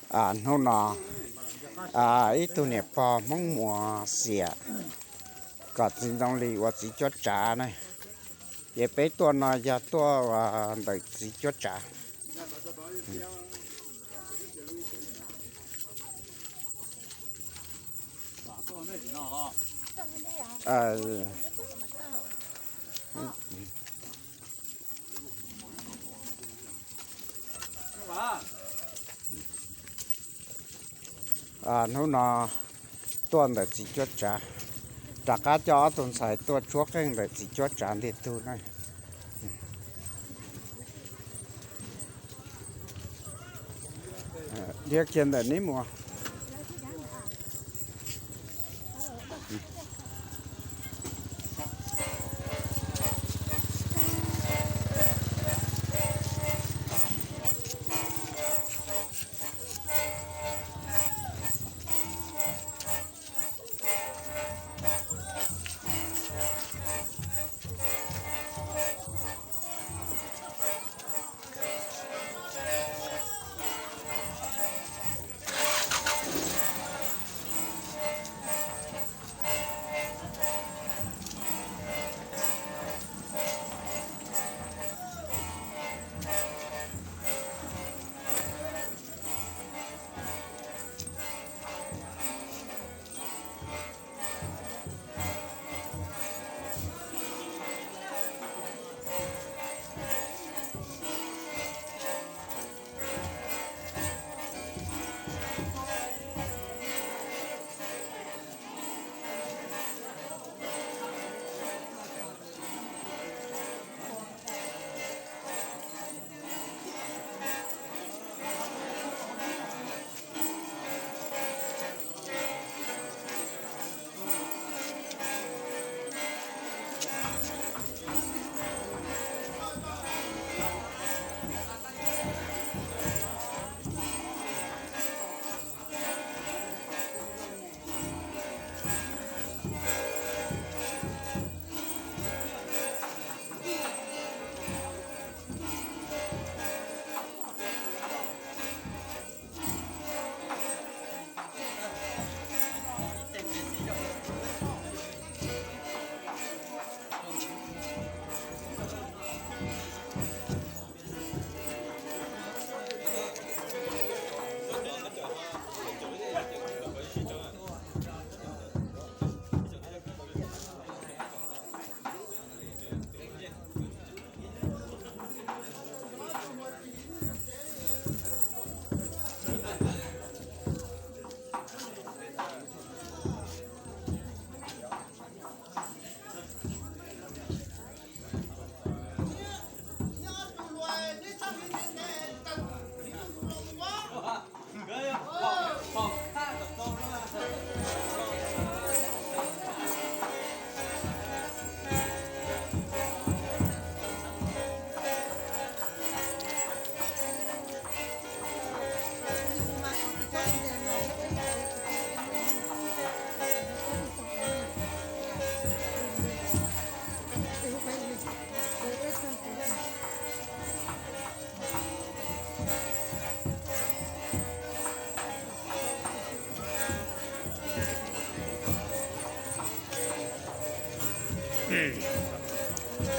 Hnub no ib tug niam pog Hmoob Muas xiam kom txiv Ntxoov Lis ua txiv cuab tsav na. Ces peb tuaj no yog tuaj ntawm txiv cuab tsav. Hnub no tuaj ntawm txiv cuab tsav, rov qab coj ob tug ntxhais tuaj tshuab qeej ntawm txiv cuab tsav ntiag tug na. Dhia kiag ntawm neb mus.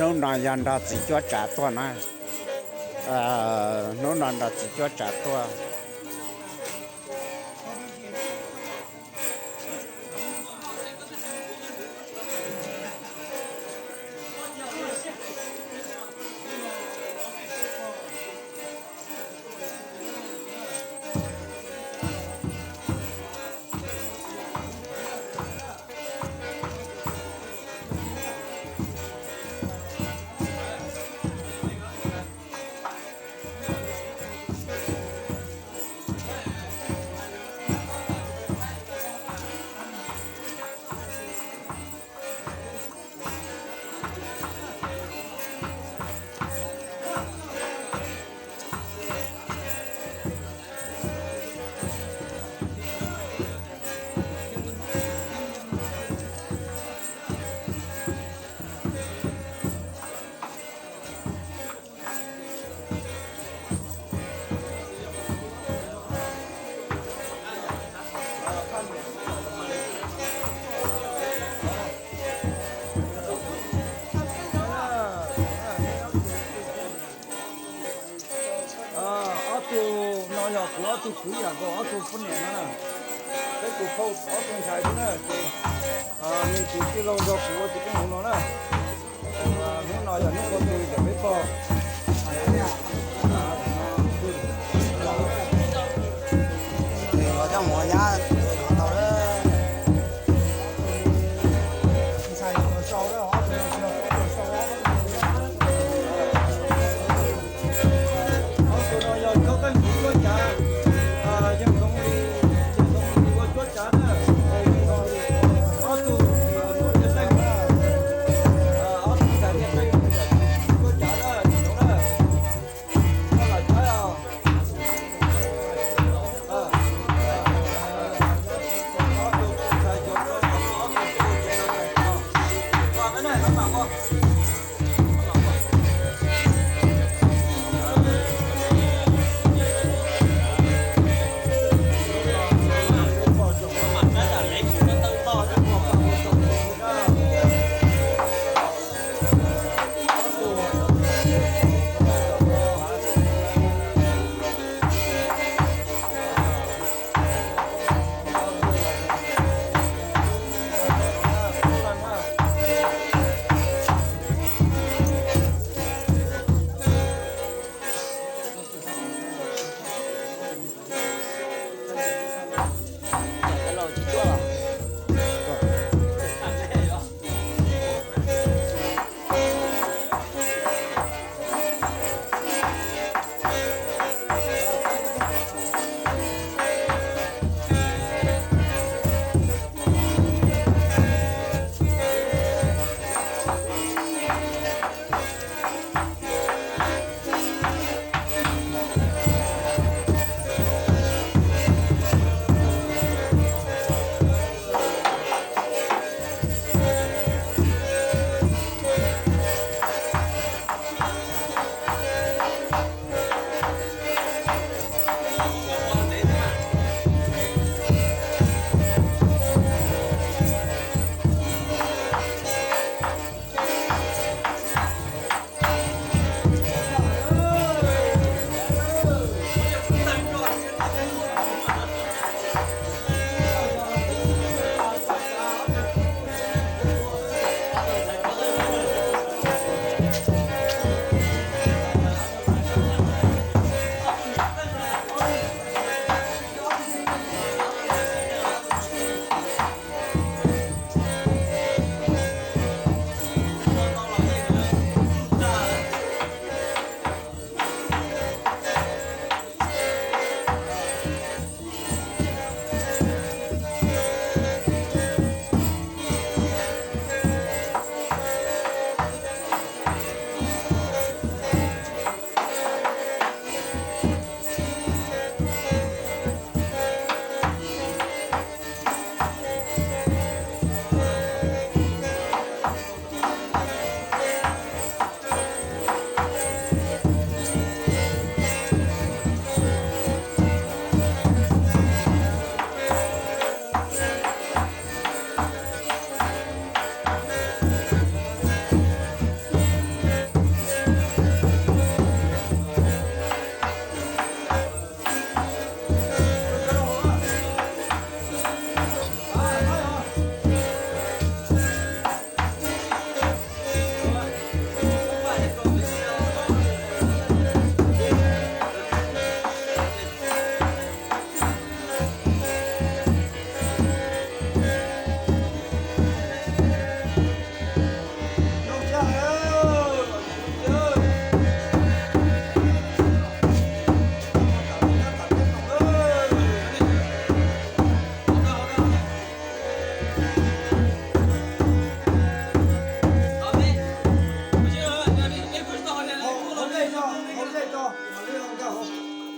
Hnub no yog nrog txiv cuab tsav tuaj na. Hnub no nrog txiv cuab tsav tuaj. Yog kuv ob tug kwv yam nkaus ob tug poj niam no na, peb tus phauj ob tug ntxhais xwb na ces, nws tus tij laug nrog kuv ua tus koob hmoov no na. Hnub no yog hnub ua tus yog peb pog.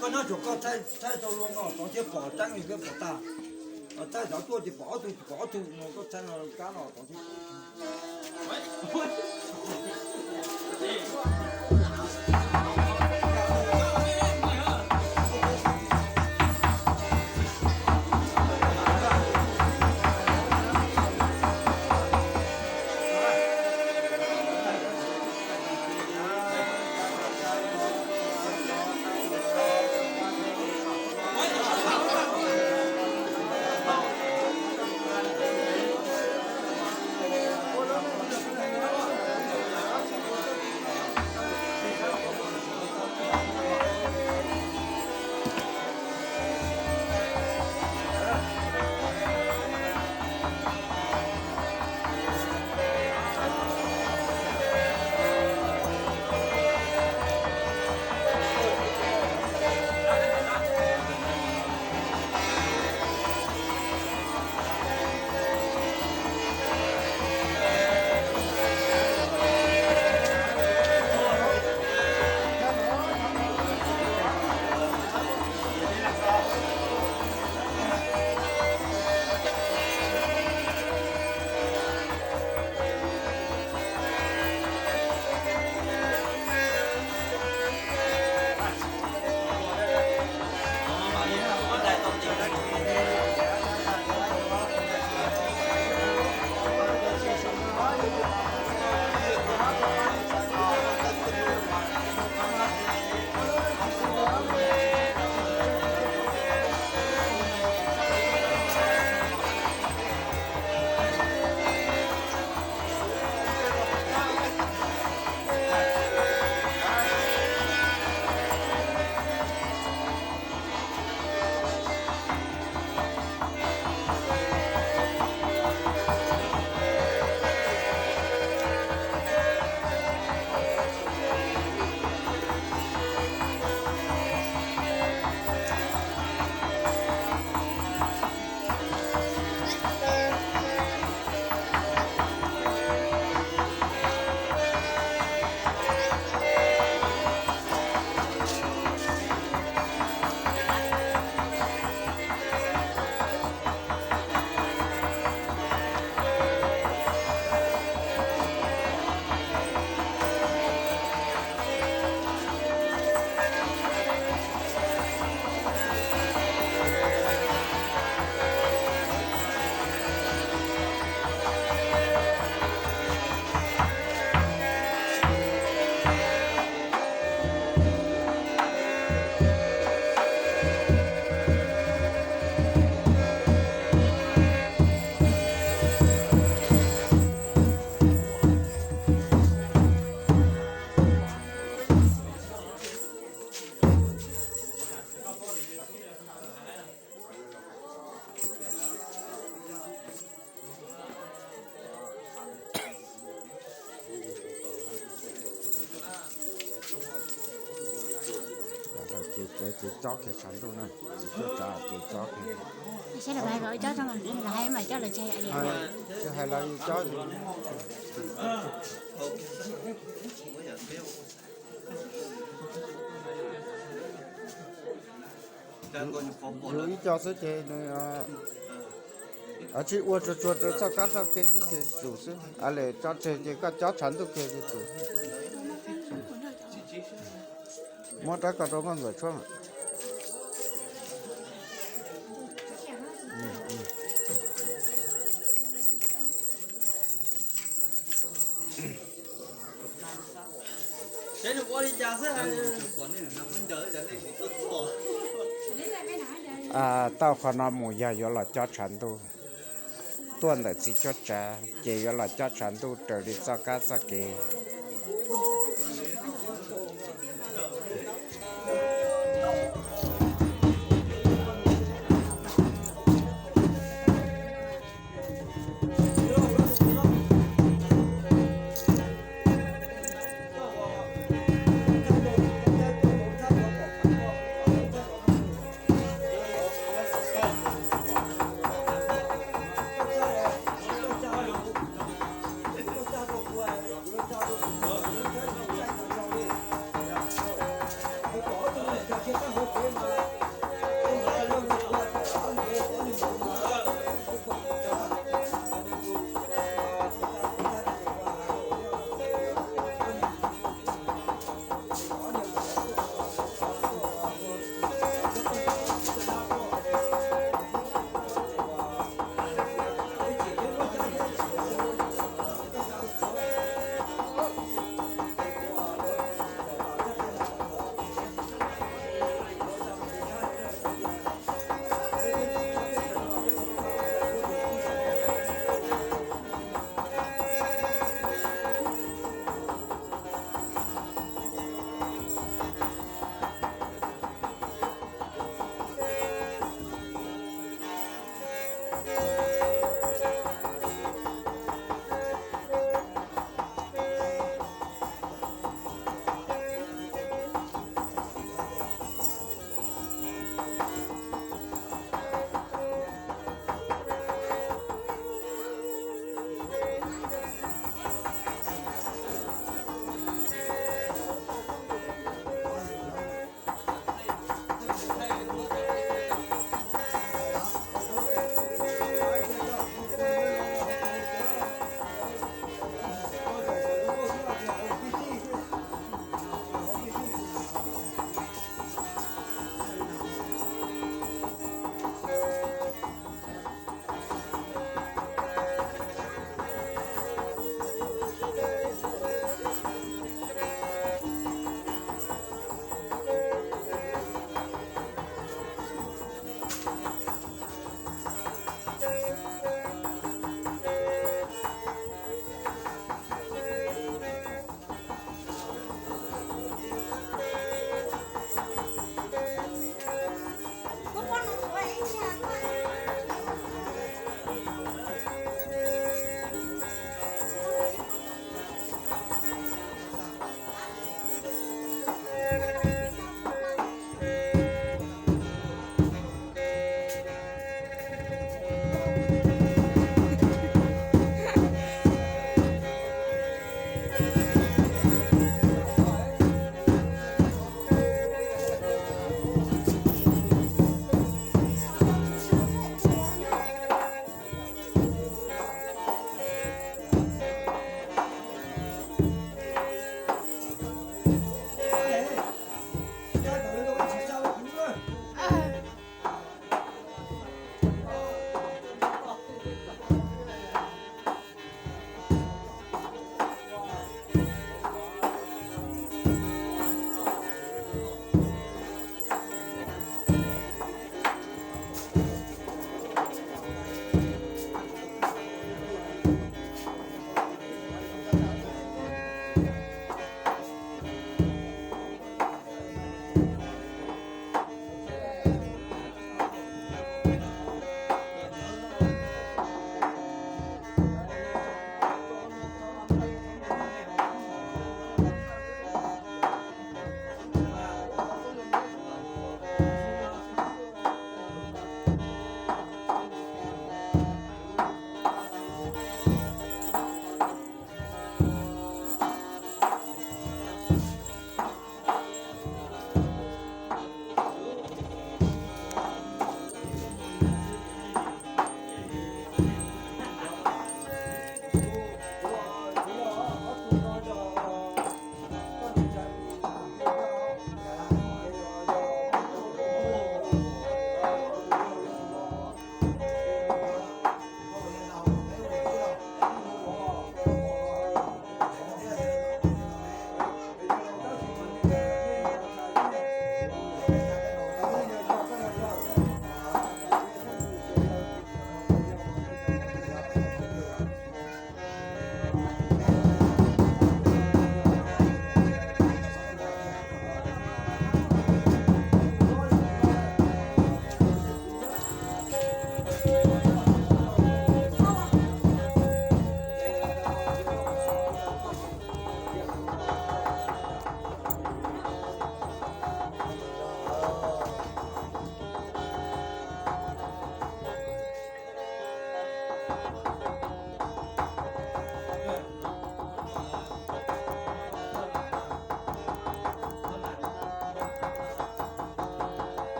Koj nyob tsuas koj thaij thaij tau lua no tod thiab pom tseeb li koj pom tag. Thaij tod tuaj ces pom ob tug, pom ob tug no koj thaij no kab no tod thiab. Ces ces cob kiag tshav ntuj na, txiv cuab tsav ces cob kiag. Saib lawv hais kom cob tso, lawv hais mas cob lawv tsis hais. Tsis hais los yus cob. Yus ib co xwb ces nws tsis ua tsuag tsuag rau txoj kab txoj ke xwb ces tsum xwb. A le tso tseg ces koj cob tshav ntuj kiag ces tsum. Muab rab ko rau nkauj ntxawm tshuab. Tau qhov no mus yog yuav los cob tshav ntuj. Tuaj ntawm txiv cuab tsav ces yuav los cob tshav ntuj raws li txoj kab txoj kev.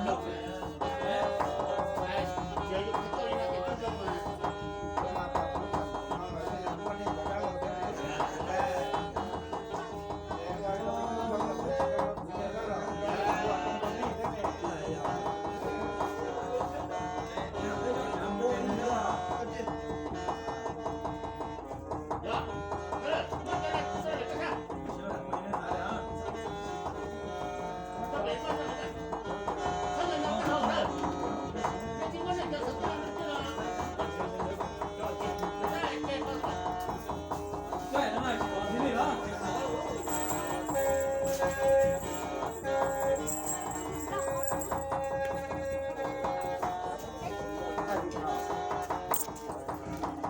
Thaum